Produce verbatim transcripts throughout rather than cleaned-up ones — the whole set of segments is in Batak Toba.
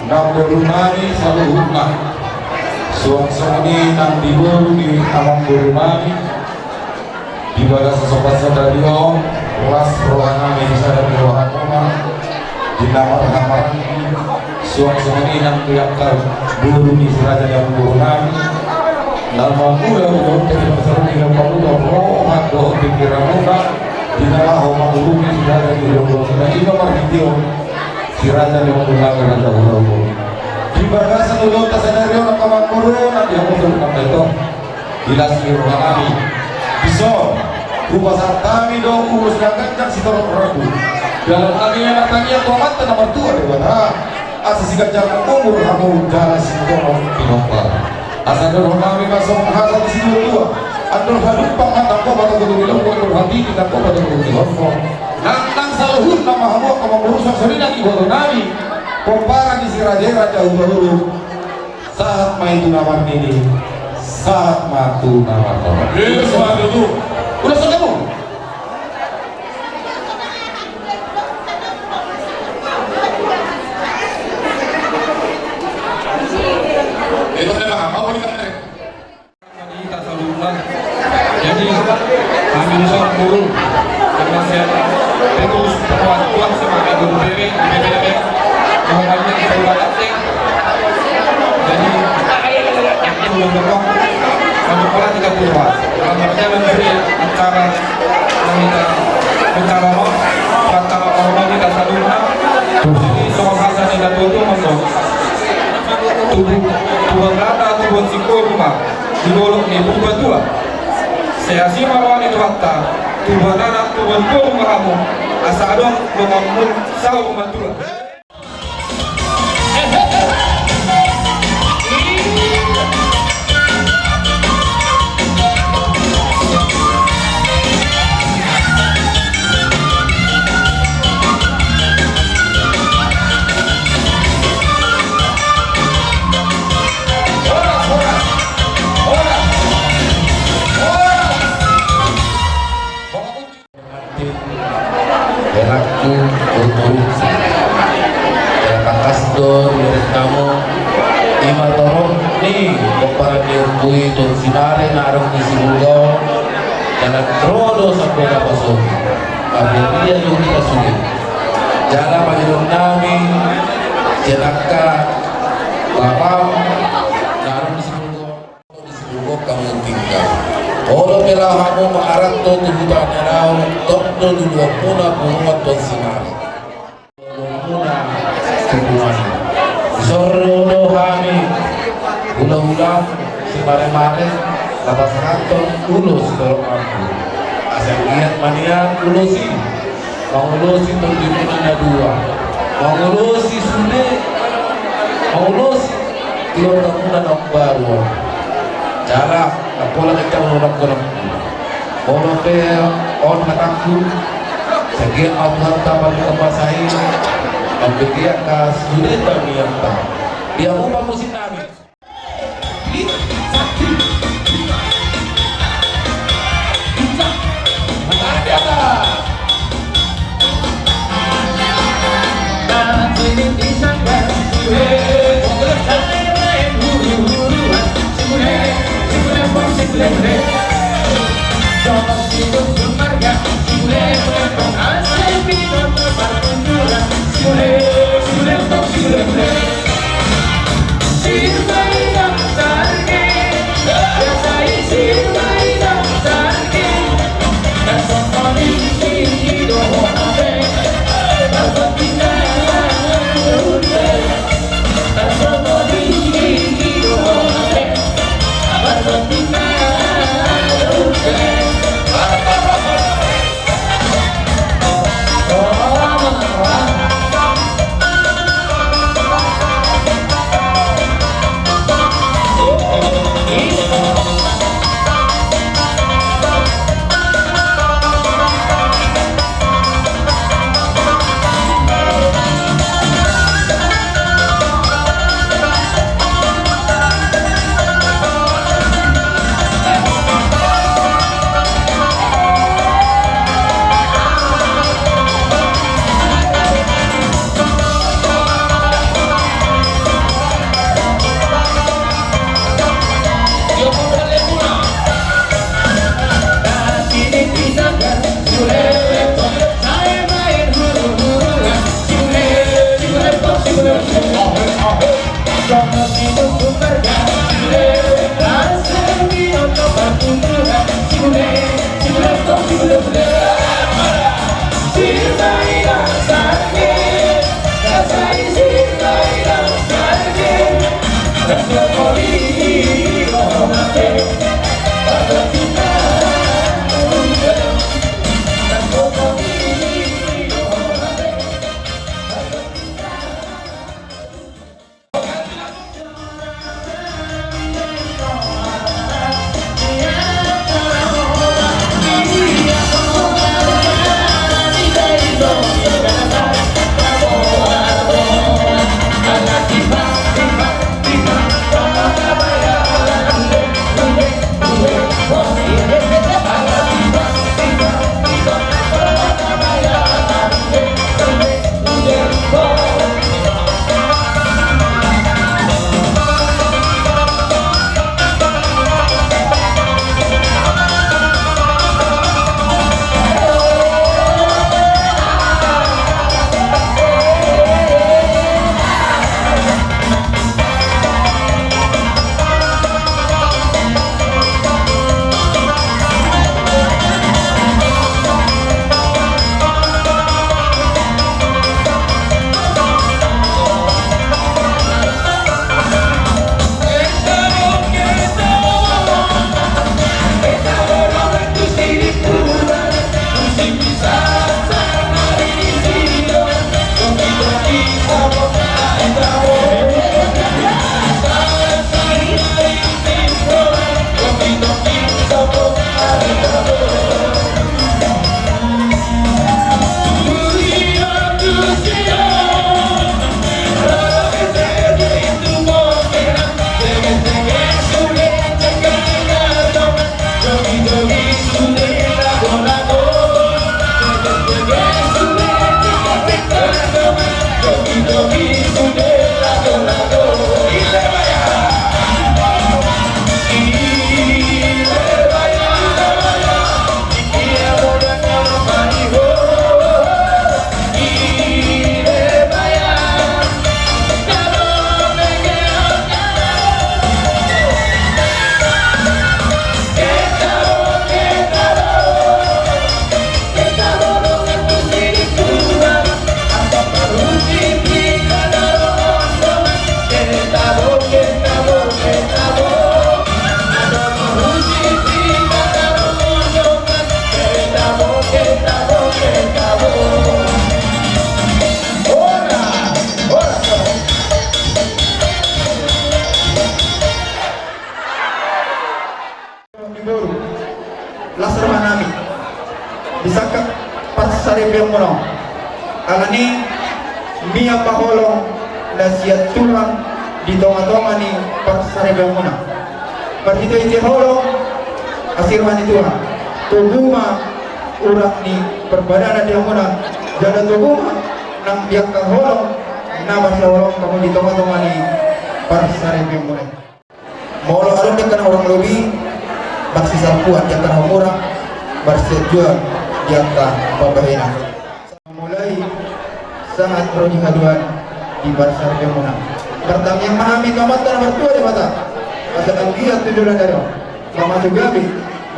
Nang boru nami saluhutna, suang songon i nang di boru ni amang boru nami. Di bagasan sopat sadari on, las roha nami di sada ni rohamuna, di na marhahamaranggi, suang songon i nang di angka boru ni si raja ni amang boru nami. Na mangula ulos di pasaran ni amang boru, roha dohot pikiranmuna, di na laho mangurupi si raja ni amang boru nami, ima marhite on si raja ni amang boru nami, raja Hulahulamuna. Di bagasan ulaonta sadari on, angka amang boru, na di hamu tu angka ito. Di las ni roha nami. Dison, hupasahat hami do ulos na ganjang sitorop rambu. Dalan nami ma tangiang tu Amanta na martua Debata, asa siganjangan umur hamu jala singkoru pinomparmu. Asa dohonon nami ma songon hata ni situa-tua: Andor halumpang ma tangkopan togu ni lombu, andor hatiti tangkopan togu ni horbo. Nang, nang saluhutna ma hamu angka amang boru, suang songon i nang iboto nami, pomparan ni si raja i, raja Hulahulam. Sahat ma i tu na marnini, sahat ma tu na marnono. Yes, Pak Tutu. Ulos on hamu. Itu memang apa ini kan? Hita saluhutna. Jadi, hami dison boru, karena saya Petrus, Tuan, Tuan, sebagai guru P W di P P D P, mohon maaf, saya udah acting. Jadi, itu yang berkong, kami pernah tiga puluh, dalam artian, maksudnya, acara, kita, acara, no, acara, orang kita saluhutna. Jadi, soal bahasa ni datu tu, masuk. Tubu, tubuan rata, tubuan singkoru ma di dolok ni Purbatua. Sai asi ma roha ni Tuhanta, tubuan anak, tubuan boru ma hamu, asa adong donganmu saur matua. Anakku, boru-boru. Jala tangkas do dirintamu, ima torop ni pomparan ni ompu i Tuan Sinare na adong di Sibolga on. Jala ro do sampe na pasohi. Tapi dia juga kita sulit. Jala pangidoan nami, sian angka bapam na adong di Sibolga on. Di Sibolga on hamu tinggal. Olo pe laho hamu mangaranto tu huta ni Alau, tong do luluanmuna punguan Tuan Sinare. Luluanmuna punguan. Dison ro do hami hula-hulam Simaremare, laho pasahathon ulos torop rambu. Asa anggiat ma nian ulos i mangulosi tondimuna na dua, mangulosi sude, mangulosi keluargamuna na umbaru on. Jala na pola kencang muna nangkonon. Molo pe on hatangku, sai anggiat ma Tuhanta palinta pasahat i mambege angka sude tangiangta. Dia upa musik nami. Las roha nami di sangkap parsaripeonmuna on. Alani i mian ma holong na sian Tuhan di tongatonga ni parsaripeonmuna. Marhitehite holong asi roha ni Tuhan, togu ma urat ni parbadanan di hamuna, jala togu ma nang di angka holong na masihaholongan hamu di tongatonga ni parsaripeonmuna i. Molo adong di angka na hurang lobi, marsisalpuan di angka na hurang, marsianjuan di angka pambahenan. Mulai sahat ro di haduan, di parsaripeonmuna. Martangiang ma hami tu Amanta na martua Debata, asa anggiat tu joloan ni ari on, mamasu gabe,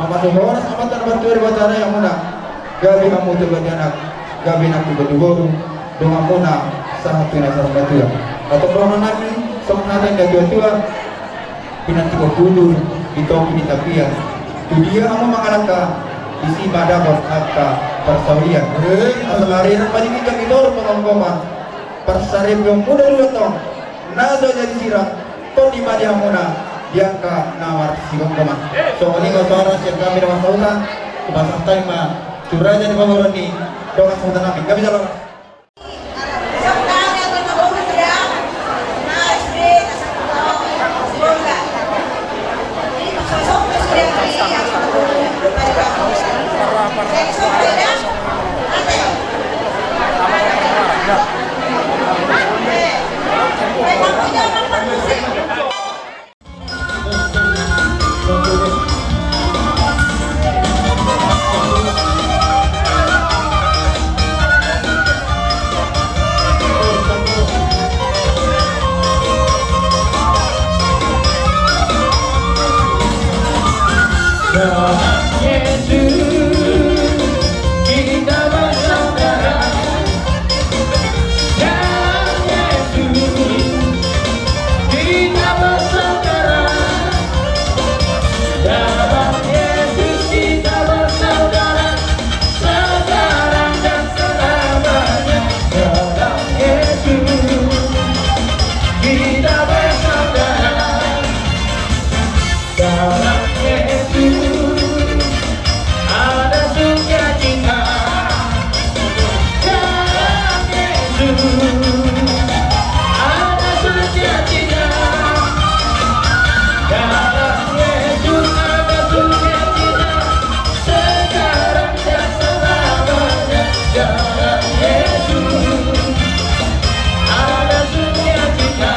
mamasu horas Amanta na martua Debata, raja muna, gabe hamu tu batianak, gabe nang tu batu boru, donganmuna sahat tu na saur matua. Atau rohana nami songon hata ni natuatua: Pinantikhon hundul di topi ni tapian, tu dia hamu mangalangka, disi ma dapot angka parsaulian. Asa marhirang ma di ginjang ni toru pangongkoman, parsaripeonmuna dua tong na so jadi sirang, tondi ma di hamuna di angka na marsigomgoman. Songon i ma suara sian hami na marsahutan, hupasahat hami ma tu raja ni pamoruon ni dongan sahuta nami. Hami jalo. Kita bersaudara, dalam Yesus kita bersaudara, sekarang dan selamanya. Dalam Yesus kita bersaudara. Dalam Yesus ada sukacita. Dalam Yesus ada sukacita. Dalam Yesus ada sukacita. Sekarang dan selamanya. Dalam Yesus ada sukacita.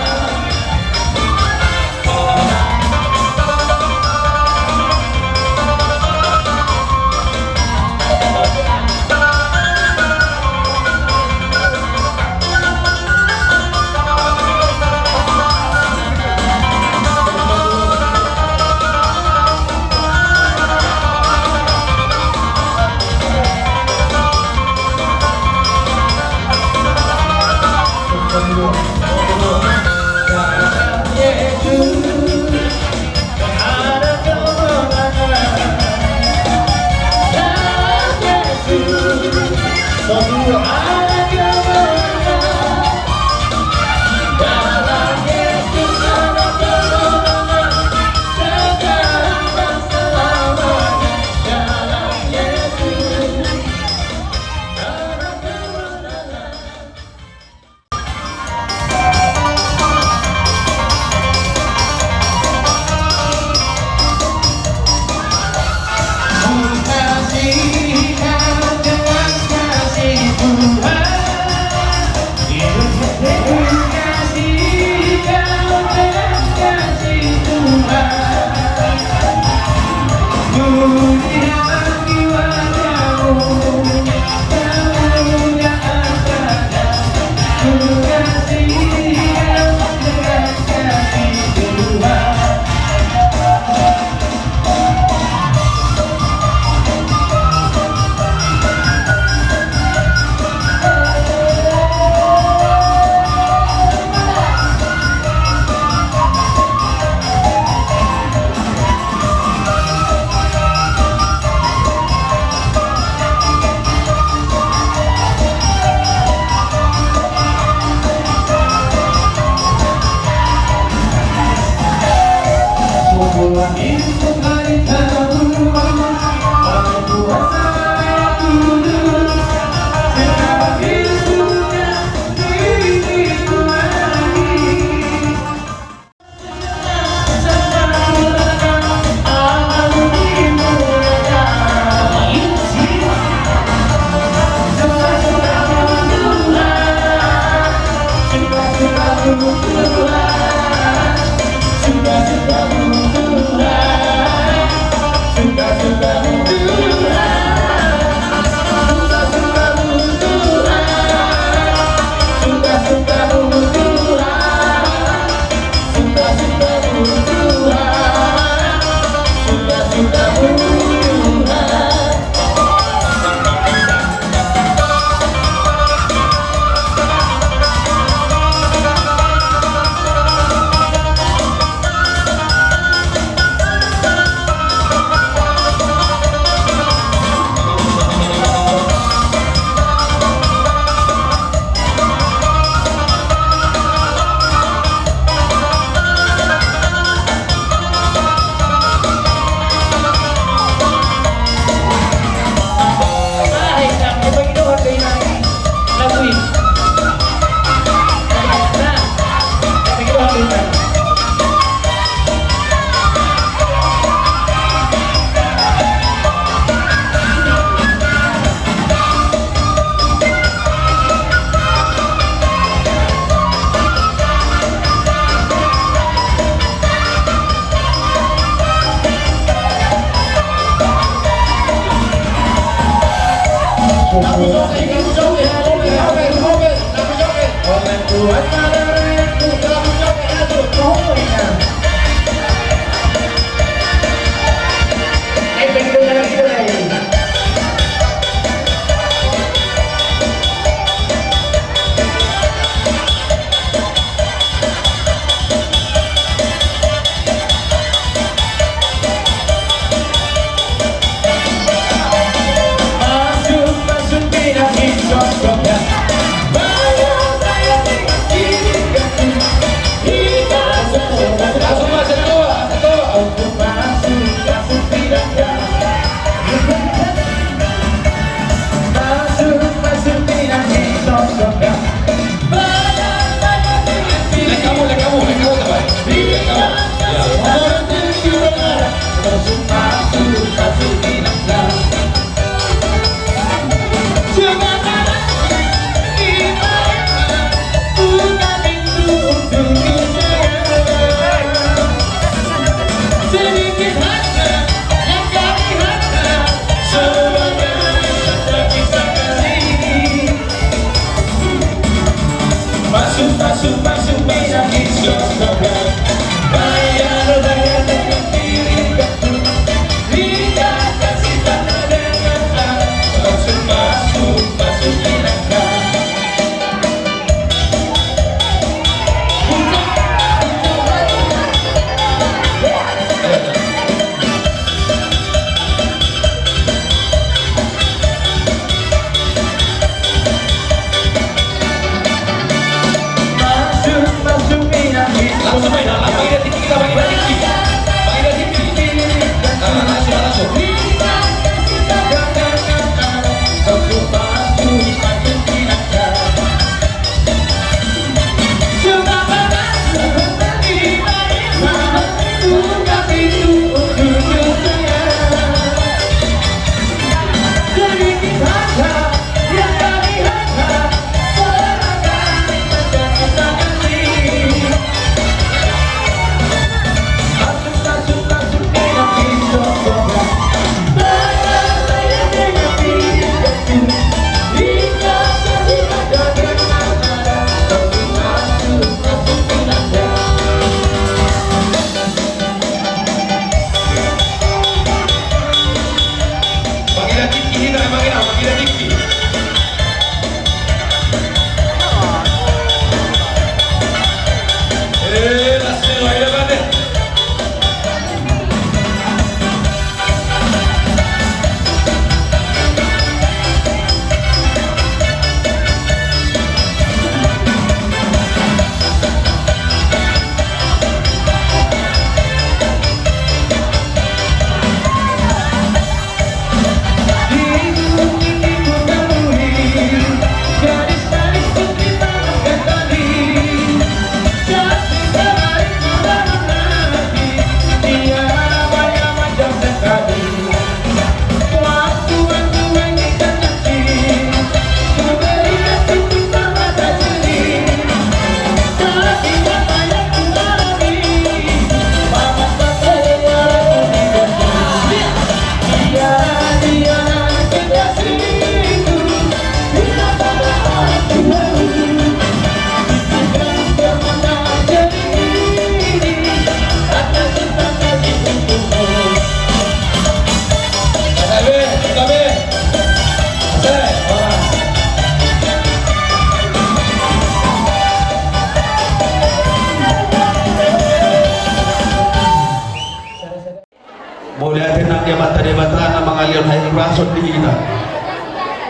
Mauliate nang di Amanta Debata na mangalehon hahipason di hita.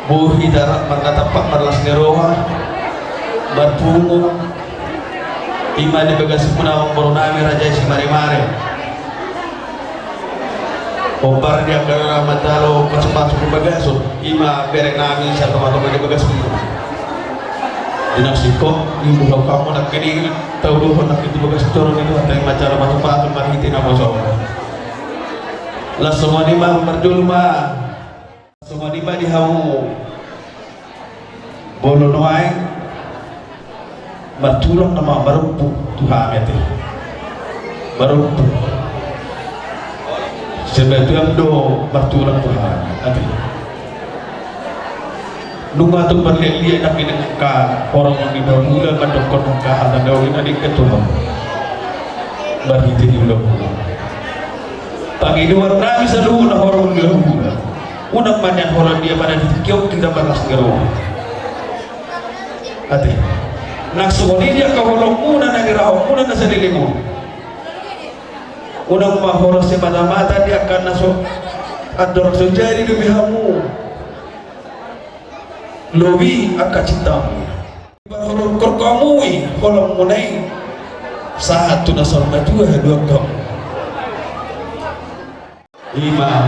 Boi hita rap marnatampak marlas ni roha, marpungu, ima di bagasan muna amangboru nami raja i Simaremare. Hombar di angka na mandalo pasupasu di bagasan, ima bereng nami sian tongatonga di bagasan muna. Di na singkop, di buhau hamu nangkin i, tauduhon nangkin di bagasan joro ni Tuhanta i manjalo pasupasu marhite naposo. Las songon i ma, parjolo ma. Songon i ma di hamu. Molo nuaeng martulang nama marompu tu hami ate. Marompu. Sebab tu am do martulang tu hami ate. Nunga tung marliat-liat nangkin angka horong ni Babula mandokkon angka hata na uli na dengke tu ho. Marhite ni Babula. Pangidoan nami saluhutna horong ni Babula. Unang ma nian holan dia pada di tingki on hita marlas ni roha. Ate. Nang songon i di angka holongmuna na nirahonmuna na saleleng on. Unang ma holan semata-mata di angka na so andorang so jadi dope hamu. Lobi angka cintamu. Diparholongkon hamu i holongmuna i sahat tu na saur matua haduan hamu. I ma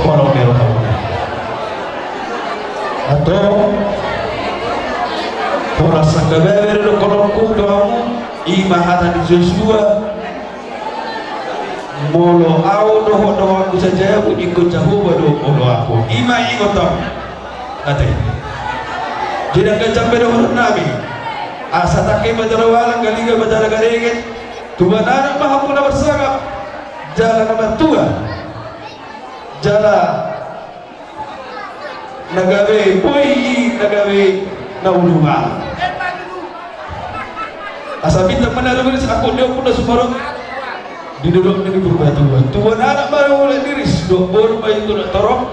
holong ni rohamuna. Antong, horas sangkabebe do dohononku tu hamu, i ma hata ni Josua. Molo ahu dohot donganku sajabu, ingkon Jahowa do oloanku. I ma ingot hamu. Ate. Jadi angka jambe dohonon nami. Asa tangke ma jala ualang, galiga ma jala gareget. Tubuan anak ma hamu na marsangap. Jala na martua. Jala na gabe boi i na gabe na uluan. Asa bintang ma na rumiris, angkup ni ompung na sumorop di dolok ni Purbatua. Tubuan anak ma na uli riris, dohot boru ma i tu na torop.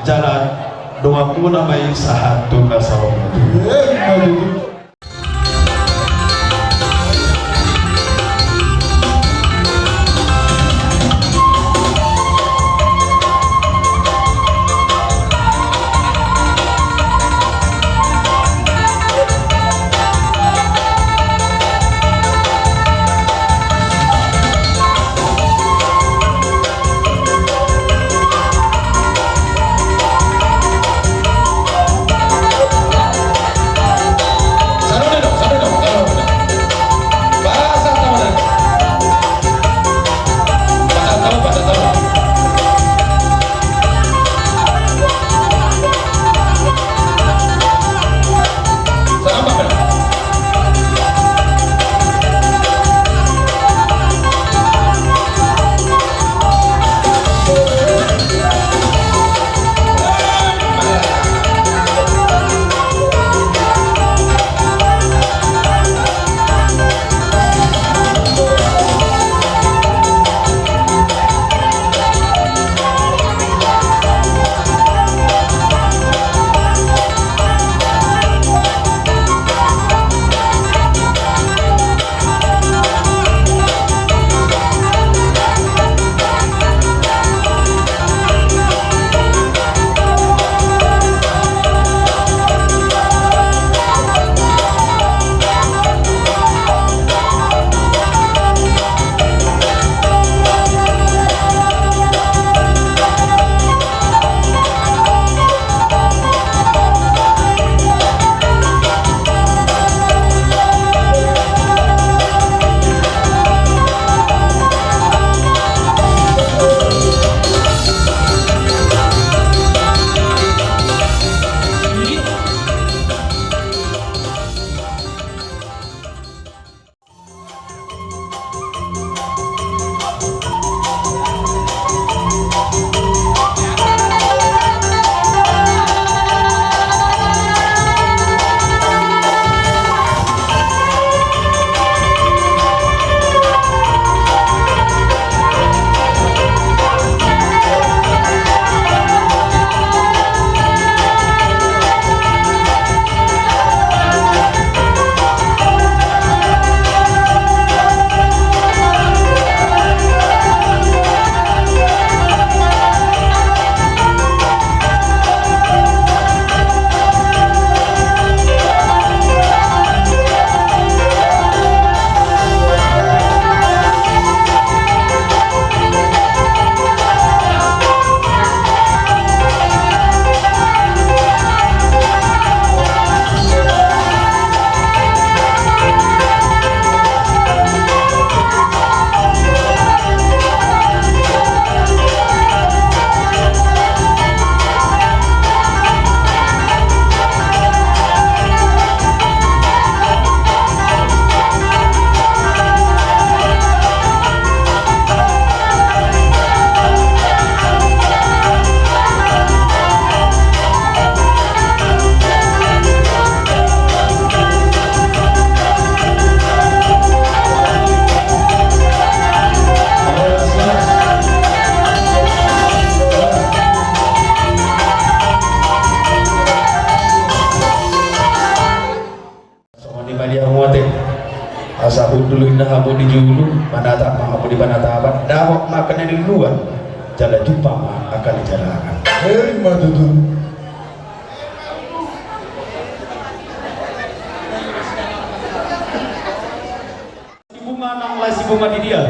Jala donganmuna ma i sahat tu na saur matua. Asa hundul inna hamu di julu, manatap ma hamu di panatapan, dapot ma angka na niluluan, jala jumpa ma angka na nijalahan. Emma tutu. Sibunga nang lae sibunga di dia.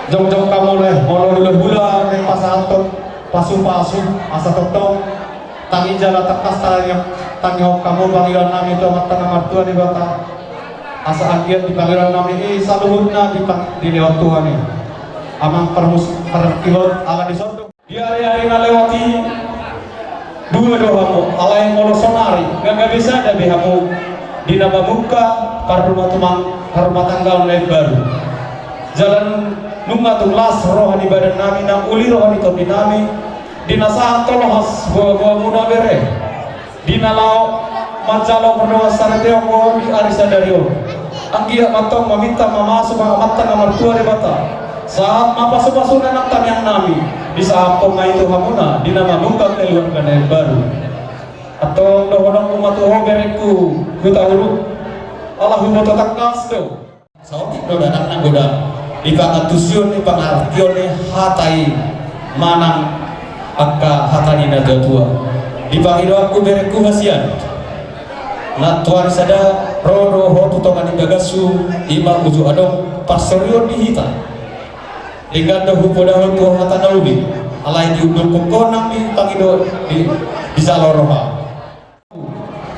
Jongjong hamu lae, molo hulahula naeng pasahathon pasupasu, asa tongtong tangi jala tangkas tangi, tangihon hamu pangidoannami tu Amanta na martua Debata. Asa anggiat di pangidoannami i saluhutna di pang-, dilehon Tuhan i. Amang parmus-, parhitehon ala di son do. Di ari-ari na lewat i, dua do hamu, alai molo sonari, nga gabe sada be hamu, di na mamungka parrumah tumang-, parrumatanggaon na imbaru. Jala nunga tung las roha ni badannami, nang uli roha ni tondinami, di na sahat toloas boa-boamuna bere. Di na laho manjalo pardongansaripeon di ari sadari on. Anggiat ma antong maminta mamasu ma Amanta na martua Debata. Sahat ma pasupasuna nang tangiangnami. Disahaphon ma i tu hamuna, di na mamungka keluarga na imbaru. Antong dohononku ma tu ho berengku, Hutauruk. Ala huboto tangkas do. Saotik do danak na godang di pangantusion ni pangartion ni hata i manang angka hata ni natuatua. Dipangido angku berengku hasian. Nantoari sada ro do ho tu tonga ni bagashu, i ma uju adong parsorion di hita. Denggan do hupodahon tu ho hata na uli, alai diundulhon ho nang dipangido di, dijalo roha.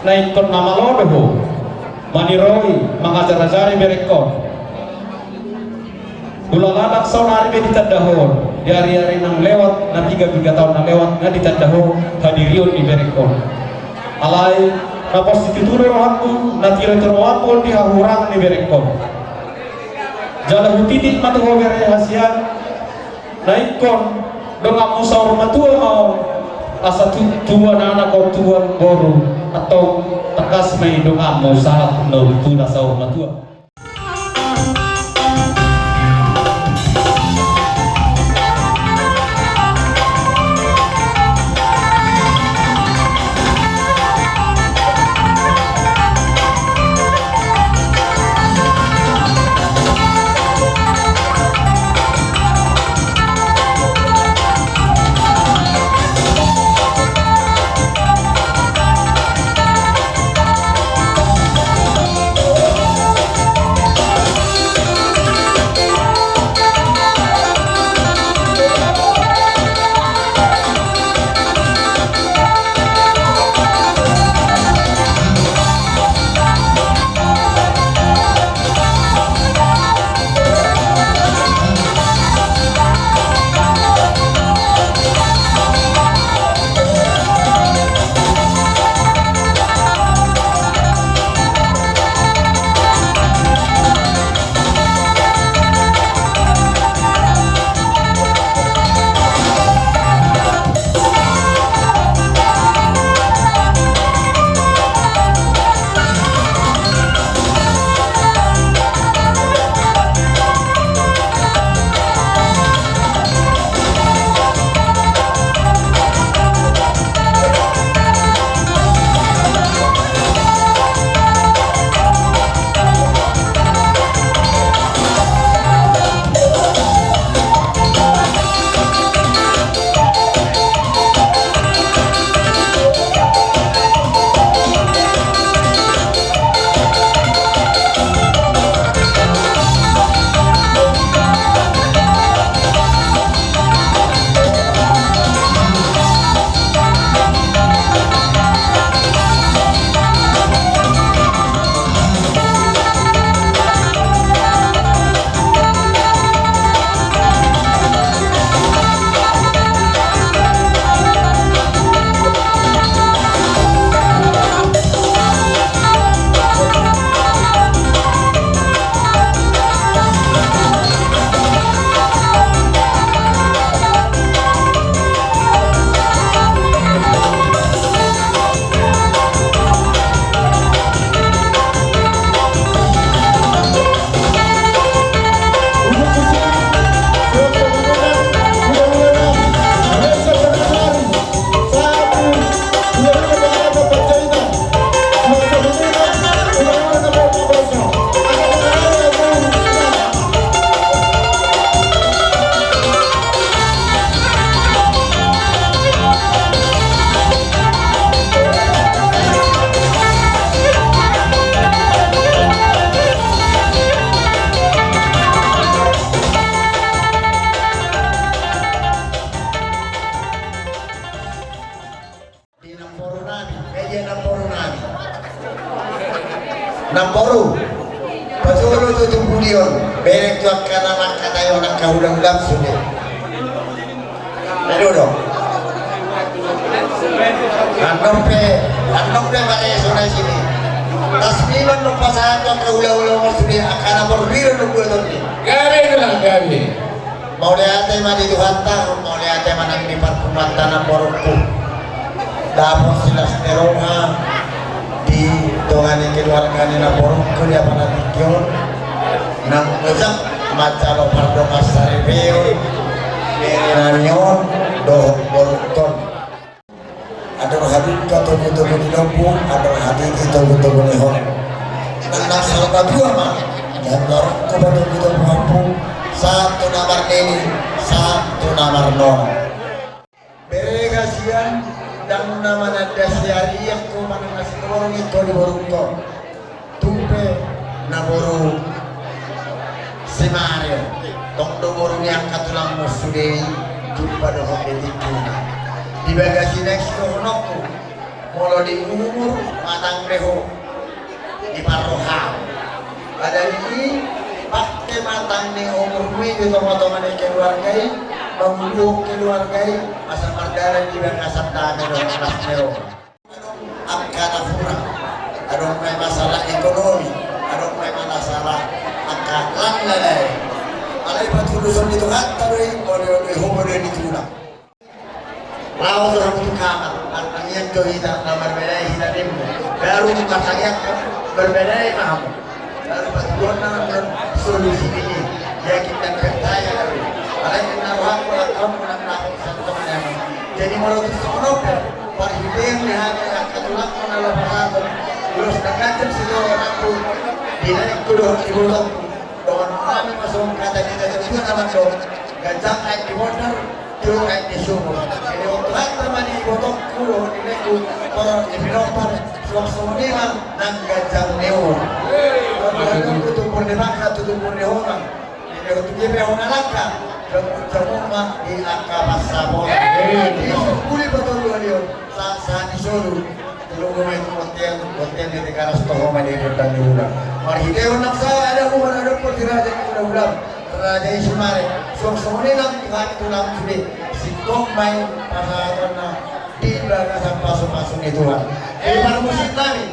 Na ingkon na malo do ho maniroi, mangajarajari berengkon. Hulala ndang saonari be ditanda ho, di ari-ari na lewat, na piga-piga taon na lewat, nga ditanda ho hadirion ni berengkon. Alai na pos situtu do rohangku, na tiro-tiro rohangku di hahurangan ni berengkon. Jala hutiti ma tu ho bere hasian, na ingkon donganmu saur matua ma on, asa tu-, tubuan anak on tubuan boru, antong tangkas ma i donganmu sahat na tu na saur matua. Namboru, pajolo tu tubu ni on, bereng tu angka na mangkatai on angka hula-hula sude. Aduh dong. Annon pe, annon pe mareso na sini. Tasbiman do pasahat angka hula-hula on sude, angka na porbiro do buat on ni. Gabe do na gabe. Mauliate ma di Tuhanta, mauliate ma nang di parpunganta namborungku. Dapot silas ni roha di tonga ni keluarga ni namborungku di apala tingki on. Nang ojak manjalo pardongan saripeon, nami on dohot borungkon. Adong halumpang togu-togu ni lombu, adong hatiti togu-togu ni holong. Nang na saur matua ma, nang na rongko ma togu-togu ni lombu, sahat tu na marnini, sahat tu na marnono. Bere hasian, ndang na mananda siarian ho manang na sitorong ingkon di borungkon. Tung pe na boru si Mario, tong do boru ni angka tulangmu sude i, jumpa dohot di tingkina. Di bagas i naeng sidohononku, molo di umur matang be ho, di parroha. Pada ni i, pake matang ni umurmu i di tonga-tonga ni keluarga i, manguluhon keluarga i, asa mardalan di bagasan dame dohot las ni roha. Adong angka na hurang, adong na masalah ekonomi, adong na masalah angka lan lain-lain. Alai patuluson ni Tuhanta do i, oleh-oleh ho do i di tulang. Laho do hamu tu kamar, martangiang do hita, na marbadai hita nimmu. Baru martangiang, marbadai ma hamu. Lalu patuluson na solusi ini, yakin dan percaya kami. Alai na rohangku, rohangku, rohangku, rohangku. Jadi molo tung songon on pe, parhitean ni hami angka tulangmu na laho pasahathon ulos na ganjang sitorongku di nenekku dohot ibotongku. Dongan nami ma songon hata ni natuatua na mandok, ganjang aek di bondar, tiur aek di sumur. Jadi on Tuhanta ma di ibotongku dohot di nenekku, torop di pinompar, suang songon i ma nang ganjang ni umur. Tutu tumpul ni bangka, tutu tumpul ni holang. Jadi on tu dia pe hona langka, jomung ma di angka pasahaton. Di sumpuli patolu hali on, sahat-sahat ni solu. Tolu ma i tu bontean, bontean di Tigaras, toho ma di Rembang ni Ulam. Marhitehon nang sahat ada umur ada pun di raja ni hula-hula. Raja i sumare, suang songon i nang Tuhan tulang sude. Singkop ma i pasahatonna di bagasan pasu-pasu ni Tuhan. Di parmusik nami.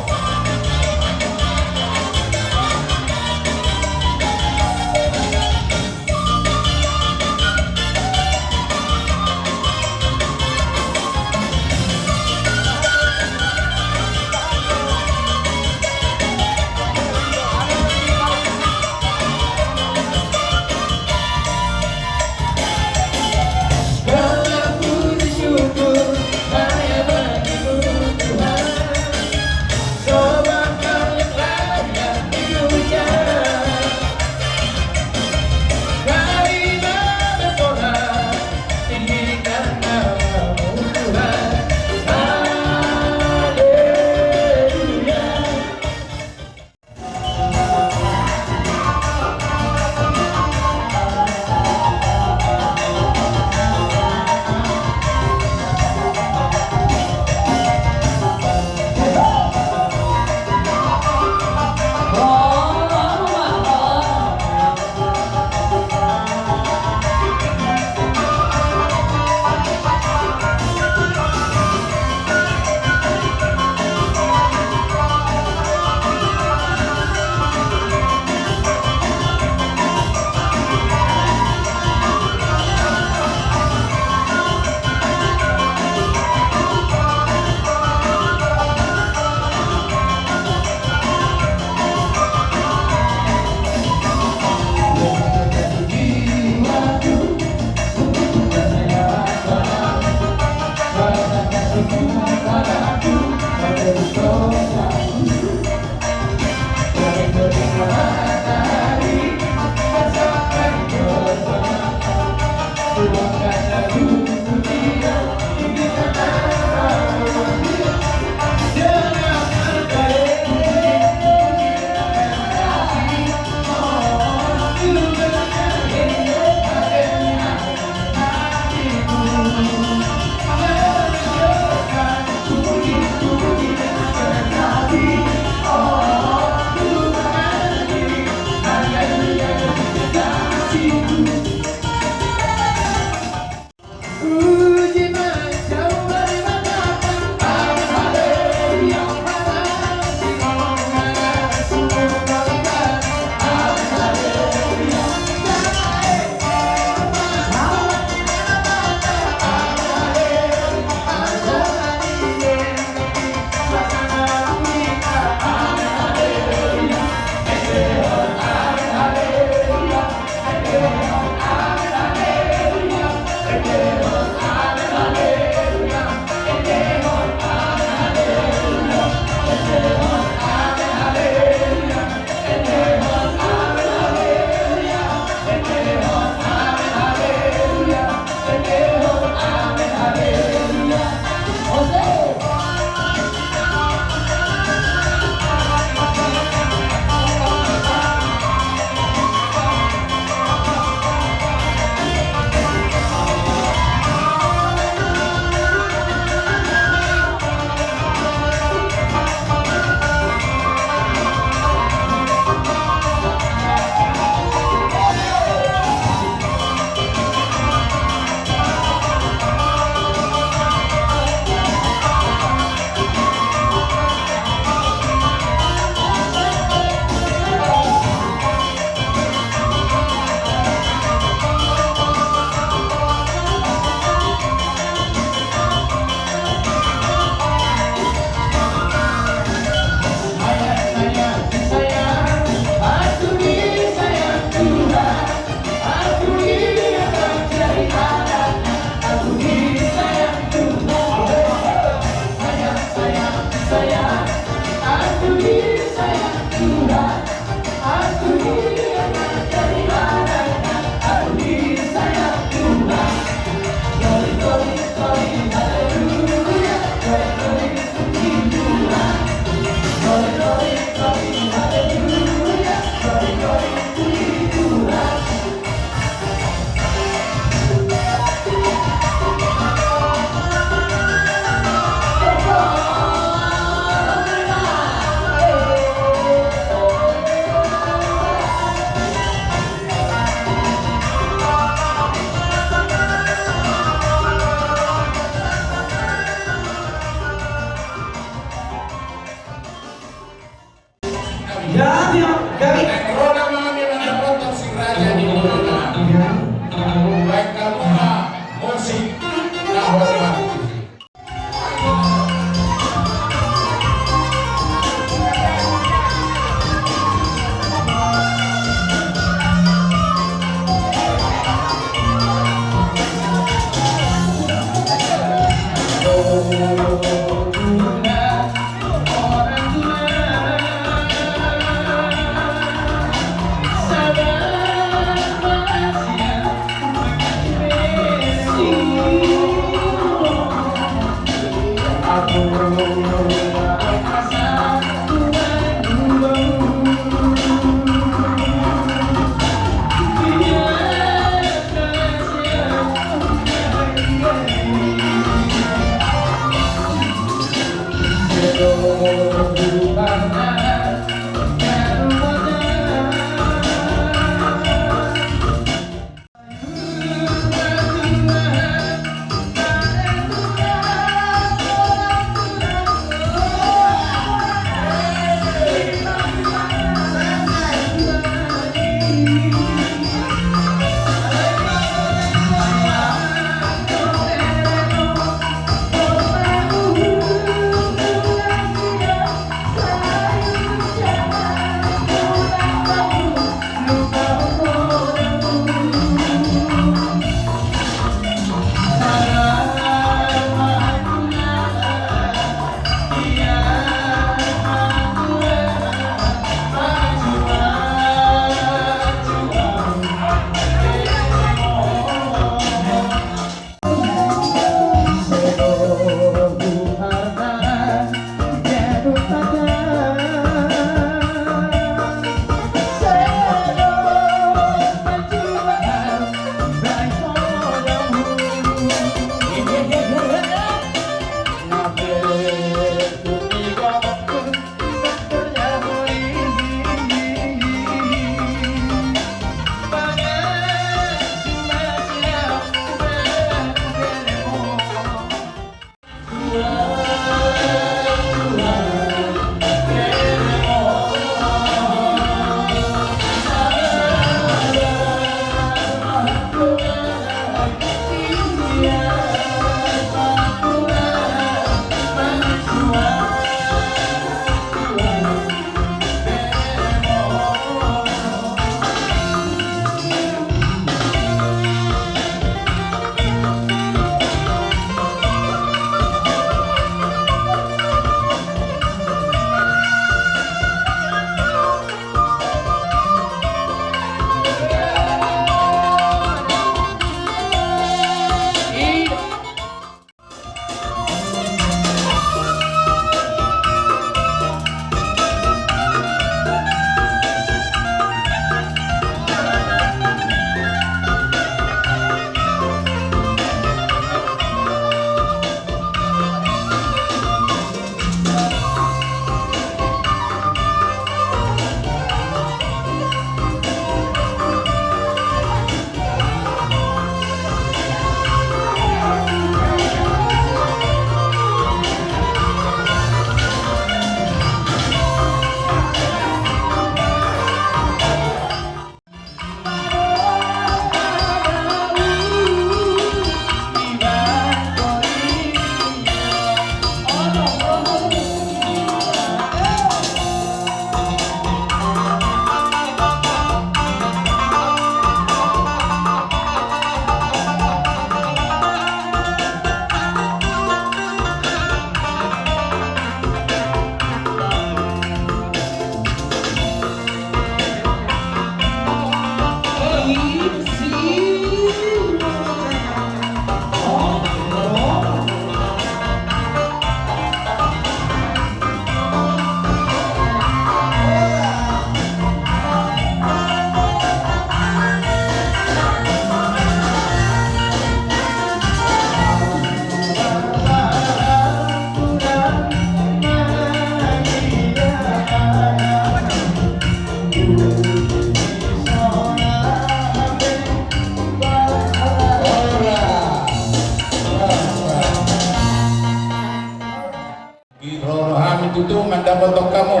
Tutu mandapothon hamu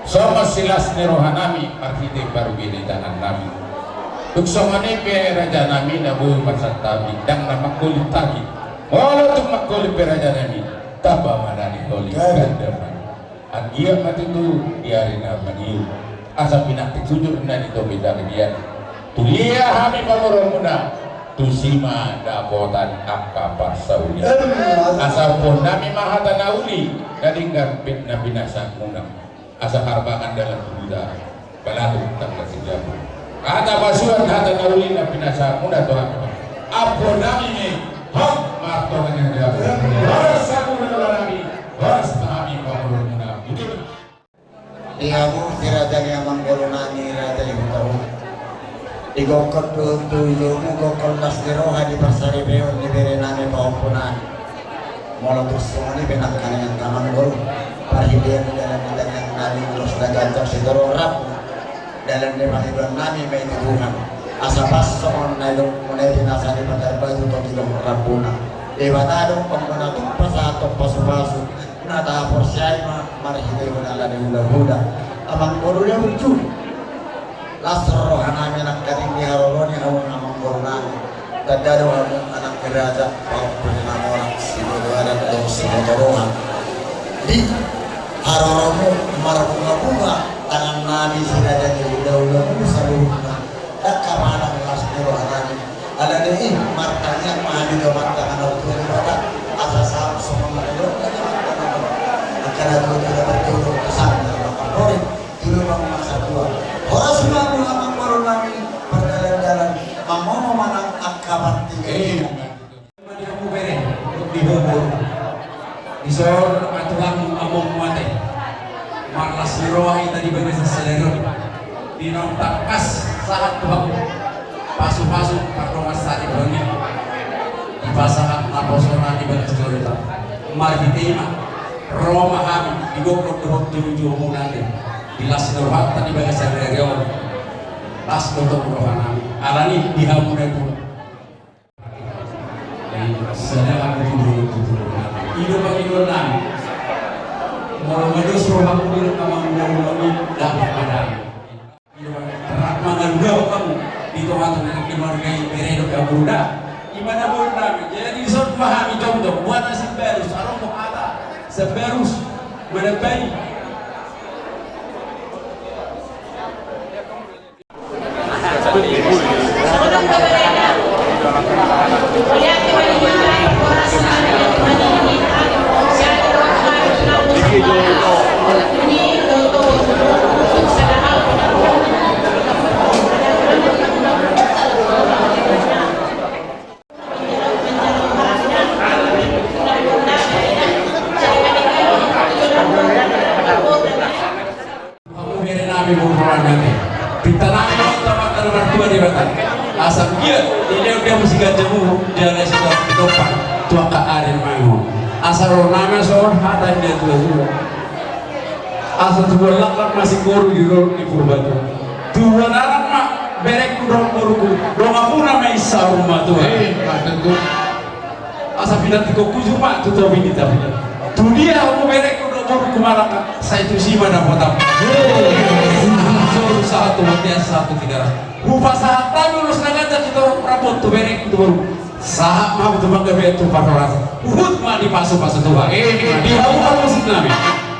songon silas ni rohanami marhite parugenitangan nami. Tung songon i pe rajanami na boi marsantabi, ndang na mangholit hami. Molo tung mangholit pe rajanami, tamba ma na niholit ganda ma. Anggiat ma tutu di ari na mangihut asa pinantik hujur na di topi tapian. Tulia hami pamoruonmuna, tusi ma dapotan angka parsaulian. Asa umpoonnami ma hata na uli na denggan pe na pinasahanmuna. Asa harbangan dalan tu huta, balatuk tangkas sijabu. Hata pasuan hata na uli na pinasahanmuna tu hami, ampuonnami ma, hot martonga ni jabu. Horas hamu na rohanami, horas ma hami pamoruonmuna. Di hamu si raja ni amangboru nami raja i hutahu. Di gokhon dohot tu ujungmu, gokhon las ni roha di parsaripeon ni bere nami pahompu nami. Molo tung songon i pe nangkaningan amangboru, parhitean ni dalan ni tangiang nami ulos na ganjang sitorop rambu. Dalan ni pangidoan nami ma i tu Tuhan. Asa pas songon na nidokmuna i, di nasa ni Patar Batu tongtong rambuna. Debata do pamona tung pasahat pasupasu. Na tahaporseai ma marhitehon ala ni hulahula. Amangboru, ia burju. Las rohanami nangkaning di haroro ni hamu amangboru nami. Tanda do hamu anak ni raja, pahompu ni na mora, siboto adat dohot siboto roha. Di haroromu marbungabunga tangannami si raja ni hulahulamu saluhutna. Ndang hapadan las ni rohanami. Alani i martangiang ma hami tu Amanta na martua Debata, asa sahat songon na nidok ni Amanta na martua. Angka na tuatua na marjoujou tu sanga na marpori, tu lubang na satua. Horas ma hamu amangboru nami, mardalandalan, mamboan ma nang angka partingkian. Ima di hamu bere, di hamu boru. Dison ma tu hamu amang mate. Marlas ni roha hita di bagasan sadari on. Di naung tangkas sahat tu hamu pasupasu pardongansaripeon i. Dipasahat naposona di bagas jolma. Marhite i ma ro ma hami di gokhon dohot tu ujungmuna ate. Di las ni rohanta di bagasan sadari on. Las do tong rohanami. Alani i di hamu na i pun. Sada hata tu dua tu dua. I do pangidoan nami. Molo mados rohamu di rek amang undang-undang i, dapot ma dame. I do pangidoan nami. Rap mangalugaon hamu di tongatonga ni keluarga i, bere dohot hamu da. Ima na boan nami. Jadi dison ma hami jongjong, boan na simbarus, adong do hata simbarus manambai. Hamu bere nami, boru nami ate. Pinta nami ma tu Amanta na martua Debata. Asa anggiat dilehon di hamu siganjang umur, jala sitorop pinompar tu angka ari na mangihut. Asa ro nami songon hata ni natuatua. Asa tubuan laklak ma singkoru di dolok ni Purbatua. Tubuan anak ma berengku dohot boruku, donganmuna ma i saur matua. Eh, ma tutu. Asa pinantikhon hujur ma tu topi ni tapian. Tudia hamu berengku dohot boruku, manang sai tusi ma dapotanmu. Eh, sahat tu bontean, sahat tu Tigaras. Hupasahat hami ulos na ganjang sitorop rambu tu berengku tu boruku. Sahat ma hamu tu panggabean tu parhorasan. Huhut ma dipasupasu Tuhan. Eh, di hamu parmusik nami.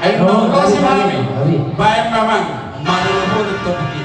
Ayo, oh, nonton si mami. Baen ma amang. Marulupulu topik i.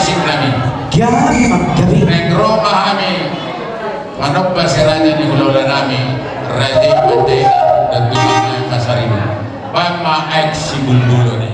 Sing nami. Gabe ma, gabe. Naeng ro ma hami manomba si raja ni hulahula nami, Raja Panjaitan, Datu Mangga Saribu. Baen ma aek sibulbulon i.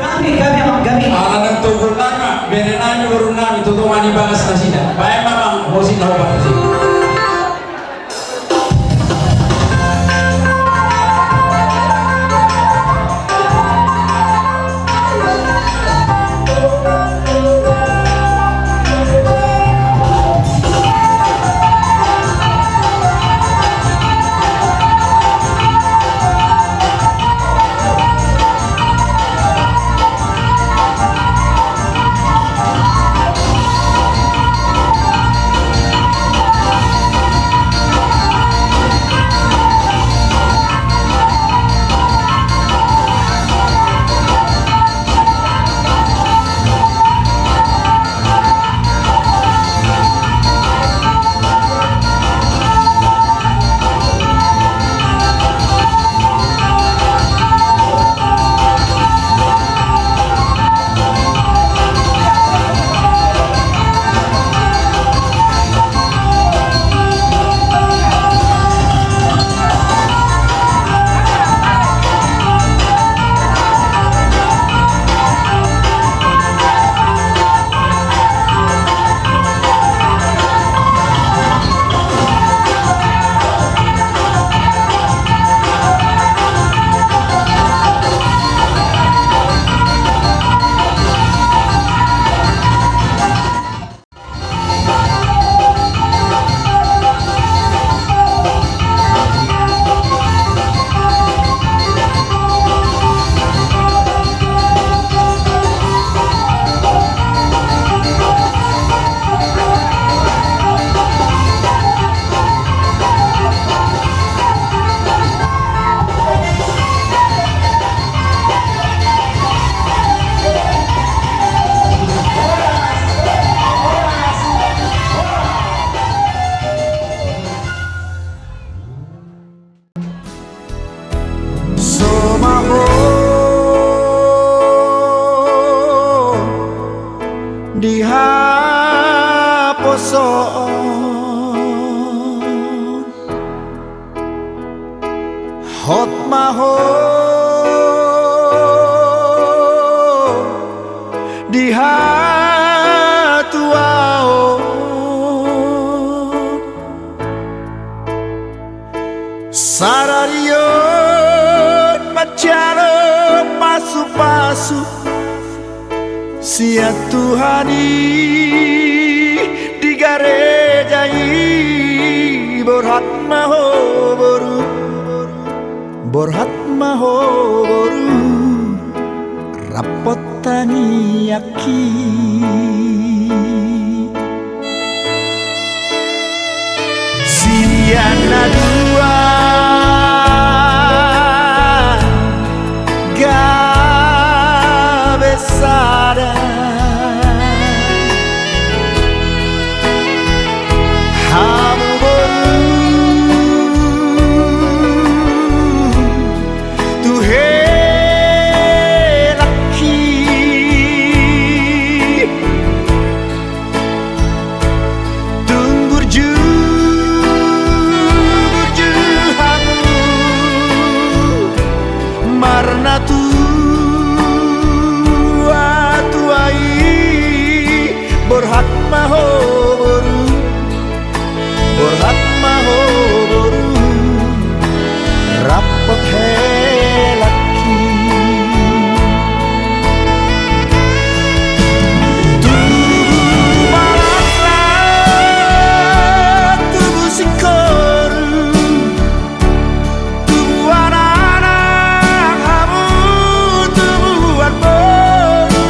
Gabe, gabe, amang, gabe. Ala nang togu nami, bere nami, boru nami, toto ma nibagas nasida. Baen ma, amang, musik na opat nasida. Son, hot ma ho di hatuaon. Sadari on manjalo pasupasu sian Tuhan i di gareja i. Borhat ma ho boru, borhat ma ho boru, rap hot tangiangki. Sian na dua gabe sada. Hamu boru tu helangki. Tung burju, burju hamu marnatua-tua i. Borhat ma ho boru, borhat ma ho boru, rap hot helangki. Tubu ma laklak, tubu singkoru, tubuan anak hamu, tubuan boru.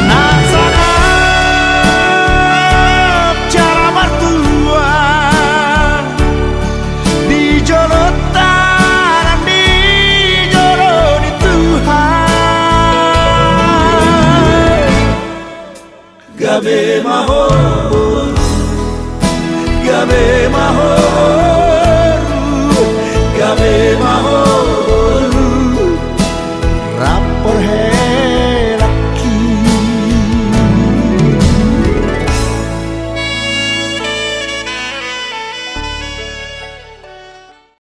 Nang sangap jala martua di jolo Tuhan, di jolo ni Tuhan. Gabe ma ho boru, gabe ma ho